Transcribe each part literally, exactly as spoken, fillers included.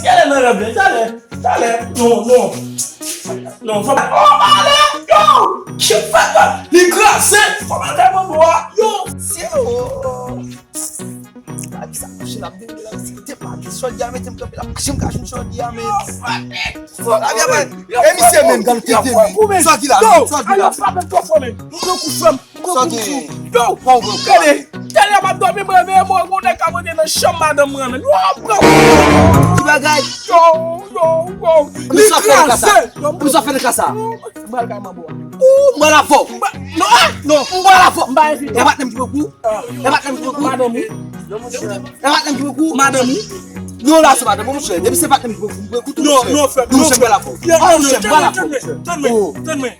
Gade nan rèv la, talè, talè. Non, non. Non, fò pa. Oh, ale, yo! Ki fè la? Li kraze! Fò pa tèlman bò a. Yo! Se o. Sa ki sa kouche la, m te la, se te pa ki sòt ya, mete m kanpe la. Jim ka jim sòt ya, men. Fò la, e misye menm, gade tete, men. Sa ki la, sa ki la. Yo, frape m twò fò, men. M pran kou fè m. Sa gen? Yo, gade, talè m ap dòmi, m reveye, mwen, yon nèg ka monte nan chanm madanm mwen, men. Yo, pran kou. Ki bagay? Yo, yo, yo. Li kraze. Pou sa fè nan ka sa. M pral kay manbo a. Ou, m pral avè w. Non, non, m pral avè w. M pa envite w. E patnè m ki pran kou. E patnè m ki pran kou. Madanm ou. E patnè m ki pran kou. Madanm ou. Non, la, se madanm ou, monchè. Depi se patnè m ki pran kou, m pran kou tou, monchè. Non, non, frè m, non, monchè, m pral avè w. Non, monchè, m pral avè w, monchè. Tann mwen, tann mwen.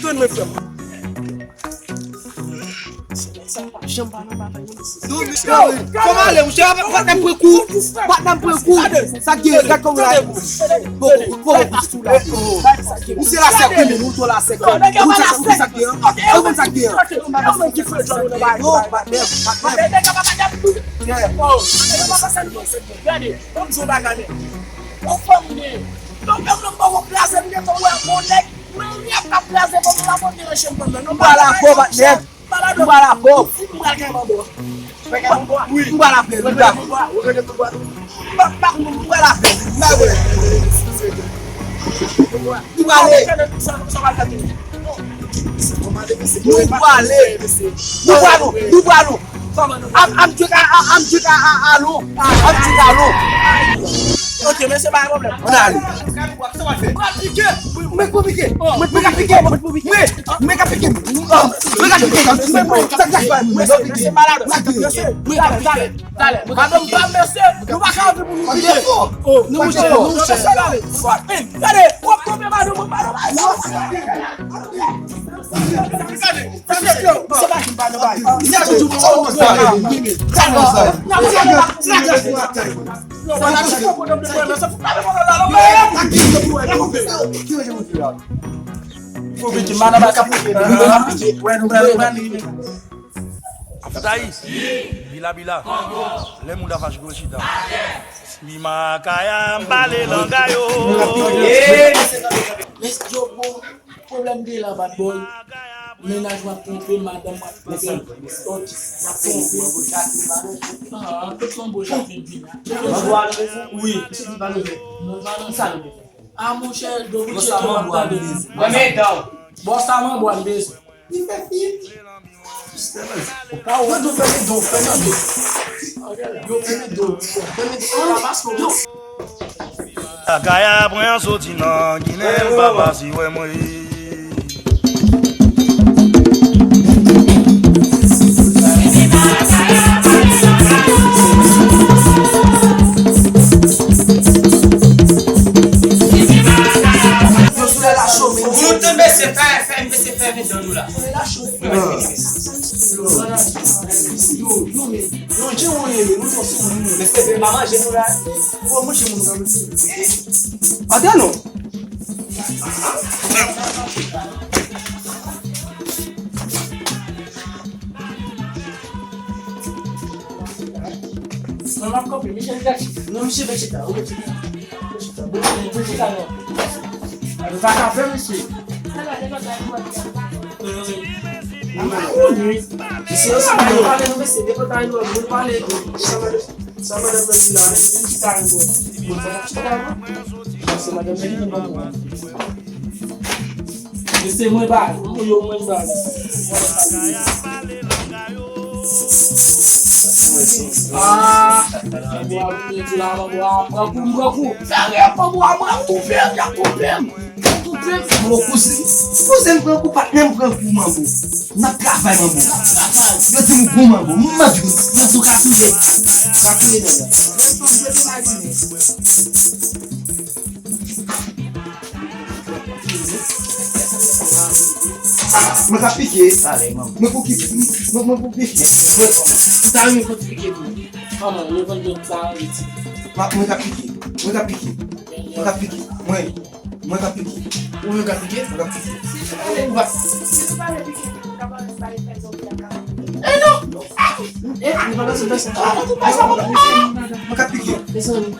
Tann mwen, frè m. Sa pa janm pa nan batay, non, mesye. Non, mesye, fò m ale, monchè, patnè m pran kou. Patnè m pran kou. Sa k gen, gad kòman w la. Bon, bon, bon, bon. Ou se lasèk, wi, men ou tou lasèk. Ou sa, ou sa k gen an. Ou konn sa k gen an. Non, patnè, patnè. Gade, ban m di w bagay. Yon fanm gen. Yon fanm nan poko kraze, m gentan wè yon nèg. Mwen, m ap kraze fanm nan, la monte nan chanm fanm nan. Non, pa la fò, patnè. M pa la fò. Ou fin pral kay manbo a. Wi. M pral avè l, m pral. M pa, m pa, m pral avè l. M pa vle. Nou prale. Nou prale. Nou prale. Nou prale. I'm, I'm drink, I, I, I'm drink, I, I, I, alone. I'm drink, alone. Ok, mesye, pa gen pwoblèm. Ann ale. Mwen pike. Mwen pike. Mwen pike. Mwen pike. Mwen ka pike. Mwen ka pike. Mwen ka pike. Mwen ka pike. Madanm pa mesye, nou pa ka anvi pou nou pike. Oh, nou mouche, nou mouche. Gade, w ap tonbe madanm, madanm. Fò piti, madanm pa ka pike. Aftayi, bila bila, lè moun ta fache pou chita. Li makaya, m pale langa yo. Let's go, bro. Pwoblèm de la, bad boy. Mennaj w ap twonpe, madanm w ap twonpe, tout y ap twonpe. Ah, tout manbo sa vin vin. Wi. Non, pa nan sa. Ah, monchè, do vouche to ap tande. Mwen men dan. Bòs sa manbo a m bezwen. Li fè fi. Ou pa wè, yo fèmen do, fèmen do. Yo fèmen do, fèmen do. Yo. Akaya pran soti nan Ginen, papa si wè mwen. Yo sou lè la cho, men. Pou nou tann mesye fè, fè, mesye fè, men dan nou la. Sou lè la cho. Yo, yo, men, non, je ou ye, men, nou fò sou moun, men. Mesye, pa manje nou la. Fò manje moun nan, mesye. Atè non. Non, m ap kanpe, misye negatif. Non, misye vecheta, ou vecheta. Vecheta, bon, vecheta, non. Ou pa ka fè, misye. Misye, yo, si nou pale, nou, mesye, depi ta nou, nou pale, sa va de Sa madanm nan di la, li di chita ankò. Bon, sa pa chita ankò. Paske madanm nan di li pa bon. Mesye, mwen ba, mwen yo, mwen ba. Ah, mwen ba, mwen di la, mwen ba, mwen ba, mwen ba, mwen ba, mwen ba, mwen ba, mwen ba, mwen ba, Bon, kouzen, kouzen m pran kou, patnè m pran kou, manbo. N ap travay, manbo. Yo di m gwo manbo, m manjri. Mwen tou ka touye. Ka touye nèg la. Mwen ka pike. Mwen pou ki, mwen, mwen pou pike. Mwen, mwen ta renmen konn pike tou. Kòman, mwen konn jòb sa, mwen ka pike. Mwen ka pike. Mwen ka pike. Mwen. Mwen k ap pike. Ou menm k ap pike? Mwen k ap pike. Ou pa. Eh non! Eh, nou pa bezwen fè sa. Mwen k ap pike. Mezanmi,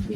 pike.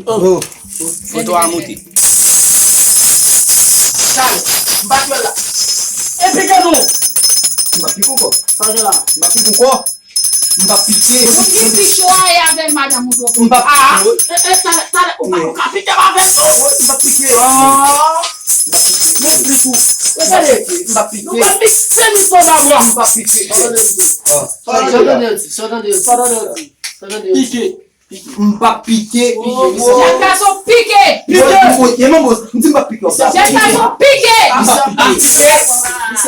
Oh. Foto a moute. Chal, m pa t wè l la. E pike nou. M pa pike ankò. Sa gen la. M pa pike ankò. M p ap pike. Ou gen pike w a e avè madanm ou twò. M p ap pike. E, e, talè, talè, ou pa, ou ka pike m avè tou. M p ap pike. Ah. M p ap pike. Mwen di tou. Gade. M p ap pike. Nou pa pike, se nou sou la. M p ap pike. Sa w tande yo di? Sa w tande yo di? Sa w tande yo di? Sa w tande yo di? Pike. M p ap pike. Pike. Jacques Cazot pike. Pike. Mwen, mwen, mwen, m di m p ap pike. Jacques Cazot pike. M p ap pike. Li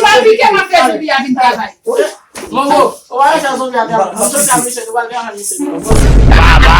pa pike, m ap fè zonbi a vin travay. Mongo, ou pa fè zonbi a travay. Mongo, fè misye, ou pa fè misye. Baba.